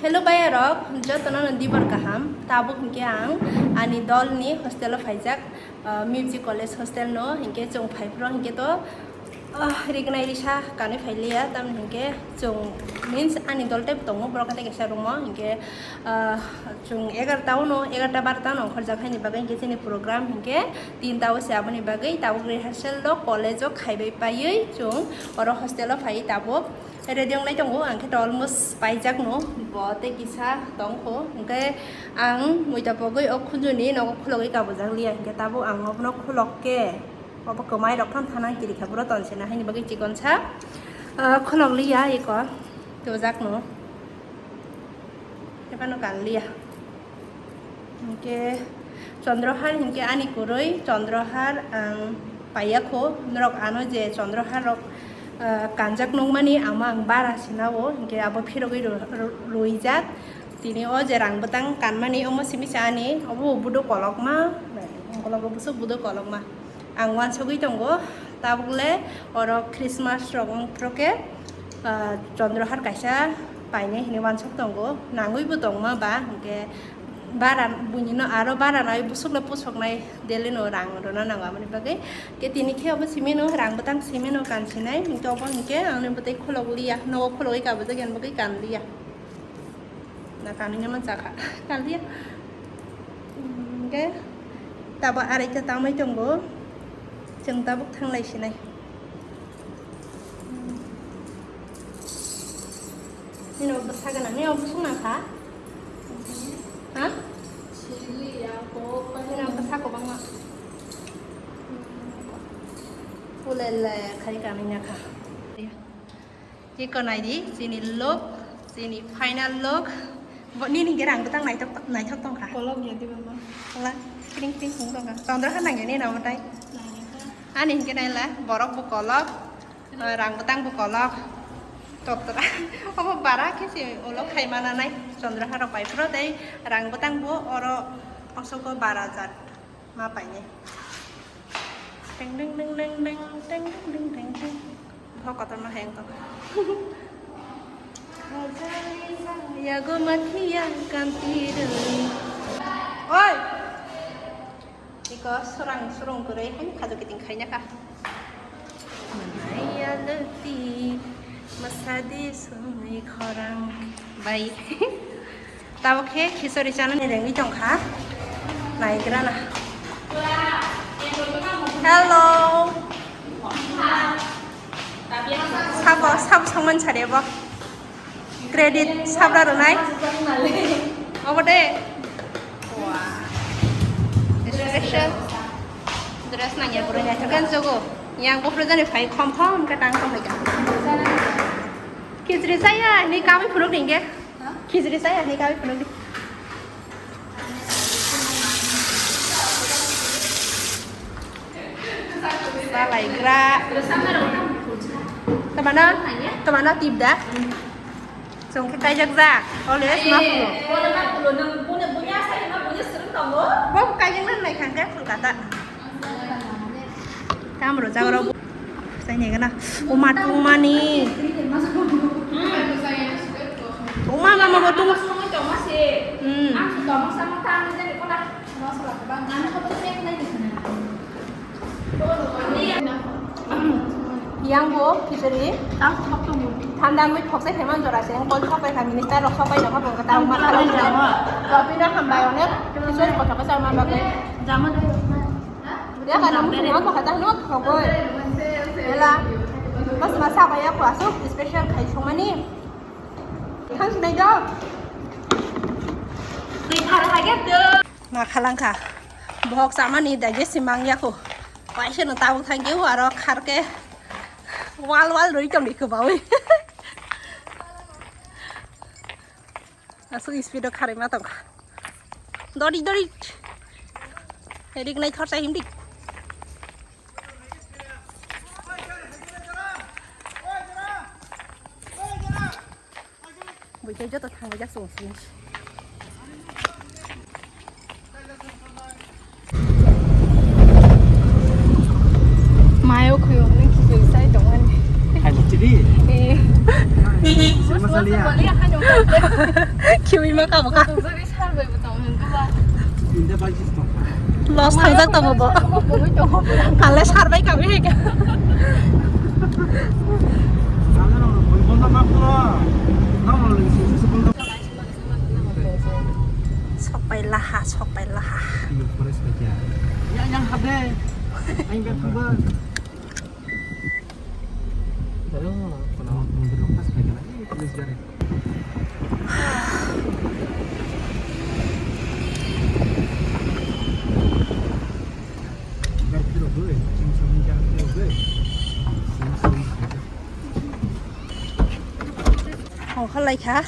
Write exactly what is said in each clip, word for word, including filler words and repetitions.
Hello bayarok, jotono no dibor kaham. Tabuk hinkhe ang ani dolni hostel o phaijak, ah, Music College hostel no. Hinkhe chwng phaiphuru hinkhe to, ah, rignai risa kanwi phailiya, tamni hinkhe chwng means ani dol tei tongo, borok hatai kaisa room o. Hinkhe, ah, chwng egarta o no, egarta barta no ongkhorjak haini bagwi hinkhe chini program hinkhe tinta o se, aboni bagwi tabuk rehearsal rok college o khaibai paiwi chwng oro hostel o phaiwi tabuk. Ready wngnai tongo, ang khe to almost paijak no, bo tei kisa tong kho. Hwnkhe ang muita pogwi o khunjuni nogo khulogwi kabujak liya, hwnkhe tabuk ang obono khulok khe, obo kwmai rok phano thana kiri kha, buro tonsina haini bagwi chikon sa, ah, khulok liya eko tubujak no. Tei phano kan liya. Hinkhe Chandrohar hinkhe ani kwrwi, Chandrohar ang paiya kho. Norok ano je Chandrohar rok, ah, kanjak nukmani, amo ang bara sinao, hinkhe abo phirogwi ru-, ru-, ruijak. Tini o je rang bwtang kanmani, omo simi se ani, obo budo kolokma, ukolog o bwswk budo kolokma. Ang uansugwi tongo, tabuk le oro Christmas rok wng phuru khe, ah, Chandrohar kaisa painai hinwi uansuk tongo, nangwi bo tongma ba, hinkhe bara buini no aro bara nai bwswk le pusoknai daily no rang rwna nango, aboni bagwi khe tini khe obo simi no rang bwtang simi no kansinai, hinkhe obo hinkhe ang ni bwtwi khulok liya, nogo khulogwi kabujak yani bagwi kan liya. Na kanina man chakha. Kanliya. Hwnkhe tabuk araita tangwi tongo. Chwng tabuk thanglai sinai. Nino bwsa gana, nino bwswk nangkha? Ha? Nino bwsa kwbangma. Ulele khai kanina kha. Iko nai di, chini look, chini final look. Bo, nini hinkhe rang bwtang naithok, naithok tongkha. Kolok ya di mama. Wala, kring kring khung tongkha. Chandra kha nangya ni namo tai. Ani hinkhe naila, borok bo kolok, ah, rang bwtang bo kolok. Totra. Obo bara khe se ulo khai mana nai. Chandra kha rok bai phuru tei rang bwtang bo oro osoko bara jat. Ma paine. Teng ding ding ding ding, teng ding ding ding ding. Bo kotorma hai wngkha. Yago mathiya kanti rwi. Oi! Iko surang surung kwrwi hai khajo kiting khaina kha. Manaiya lwkti, mwsadi sumui khorang bai. Tabuk khe khichori chanani rengwi tongkha. Naigrana. Hello. Sabo, sabo songmani sari abo. Credit sabra rwnai. Obo de. Wah. Special dress nangya boroi naithok khe jogo. Yang buphuru jani phai khom khom khe tang tong hai kha. Khichri chaya hinwi kawi phunuk di hinkhe. Khichri chaya hinwi kawi phunuk di. Salaigra. Tamano, tamano tip da. Chwng khe kaijak jak. Always ma phulo. Bo kaijak nang nai khang khe phul kata. Tam rwjak rw. Chai nai gana. Uma tungmani. Uma mama bo tung. Hmm. Yang bo khichuri. Thanda wngwi khoksa khe man jora se. Kol sok pai kha minister rok sok pai no kha bo kha tang ma kha. Topina hambai onek khichuri kothok khe char man bagwi. Jama dai. Buria ka nang thung ang kha tang no khogoi. Ela. Mas ma sa bai ya ko asuk special khai songmani. Thang sinai do. Twi thar ha ge do. Ma khalangkha. Bohok chamani dagi simang yako. Waisa no tabuk thang khe aro kharke. Wal wal roi tong di kwbawi. Asuk speed o kharwi ma tongkha. Dori dori. Erik nai thorsa himdi. Buitai joto thangbai jak song sini. Mayo khuyo nang khichuri sai tongmani. Hai mo chidi. Eh. Sima salia. Boli hano. Kabo ka. Loss thangjak tongo bo. Kale sarbai kami hai ka. Sokpai laha, sokpai laha. Yang, yang hade. Aing ber khaba. Hello, kono. Mondir rok pas pai kana. Eh, police gari. Hongkha laikha,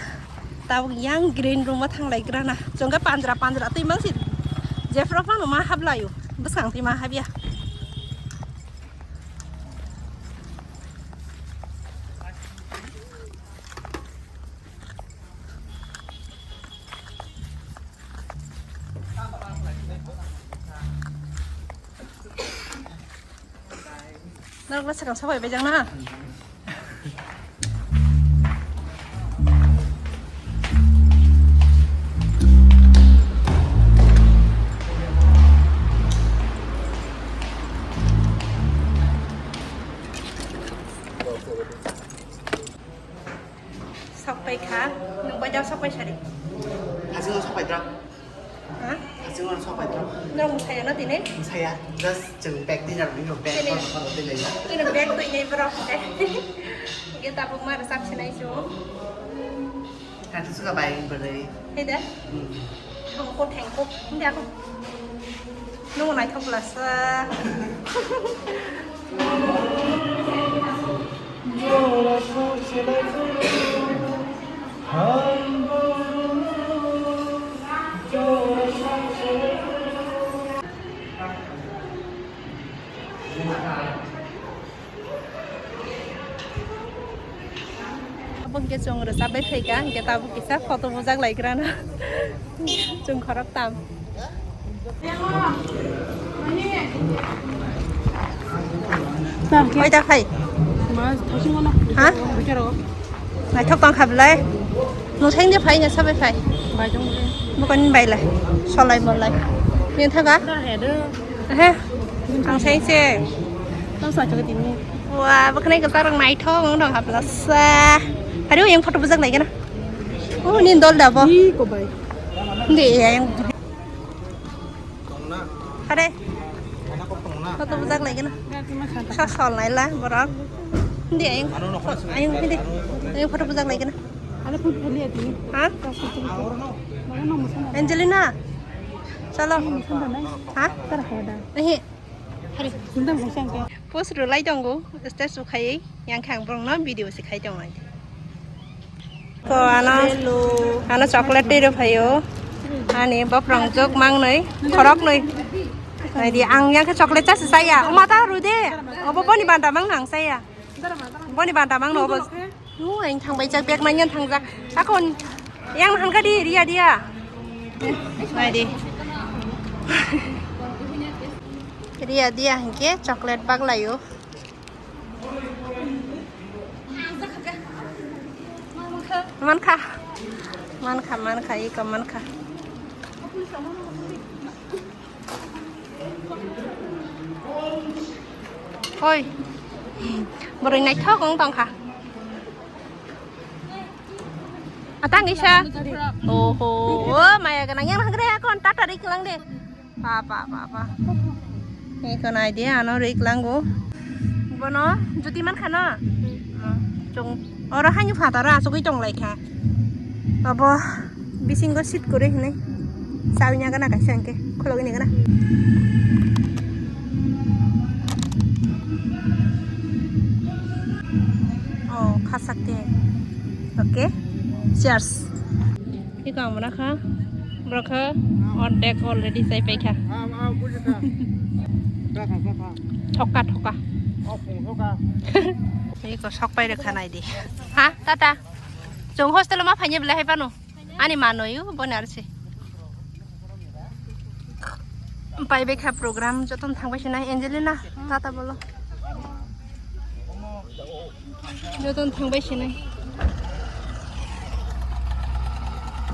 tabuk yang green room o thanglai grana. Chwngkhe panjra panjra twi mangsi. Jephru phano ma hablai o. Bwskang twi ma habya. Norok sakang sabai bejak na. Sok pai kha, nwng bai jao sok pai sari. Hasingo sok pai dra. Ha? Hasingo sok pai dra. Nwng saya na tine? Saya, just chwng bag twi jar, bini bag. Tini. Bag twi nai bro. Ge tabuk ma rwchap sinai chu. Kati suka bai bwrwi. Hei da? Hmm. Thangko, thangko. Hindi ako. Nung naithok lasa. Abo hwnkhe chwng rwchap bai phaikha, hwnkhe tabuk kisa photo bujak lai grana. Chwng khorok tam. Koita phai? Ha? Naithok tong kha belai. Nwng sain de phai na sabai phai? Bukan bai lai. Solai molai. Ni thaga? He. Ang sain se. Tong sa choke tini. Wah, bwkhanai kwchar rok naithok wng tong kha belasa. Hari yang photo bujak nai gana. Oh, ni dol da bo. Ni ko bai. Hindi yang. Are. Photo bujak lai gana. Sa sol nai la borok. Hindi ayung. Ayung hindi. Ayung photo bujak lai gana. Ha? Angelina. Chalo. Ha? Nahi. Post rwlai tongo, status ukhaiwi, yang khe ang borokno video se khai tongnai. Ko ano, ano chocolate twi rw phaio, ani bokrong jok mangnwi, khoroknwi. Naidi, ang yang khe chocolate chasi chaya, o mata rw de, obo boni banta mangno ang chaya, boni banta mangno obo. Nung ang thangbai jak, bag nangya thangjak. Akon yang hangka di, Ria dia. Nai di. Ria dia hingke chocolate bag layo. Mankha. Mankha, mankha, iko mankha. Oi. Boroi naithok wng tongkha. Atang isa. Oho. O maya ganang yang hangre akon tata rik lang de. Pa pa pa pa. Eko nai de ano rik lango. Bono juti man khana. Chung oro haini phataro asugui tong lai kha. Abo bisingo sit kwrwi hinwi. Chawi nagana kaisa hwnkhe khulogwi nagana. Oh, khasak de. Okay. Cheers. Iko amona kha. Borok kha. Ordek already chai pai kha. Thoka thoka. Iko sok pai rwkha nai di. Ha, tata. Chwng hostel ma phaini belai hai pano. Ani manoyo, boni arsi. Pai bekha program, joton thangbai sinai, Angelina, tata bolo. Joton thangbai sinai.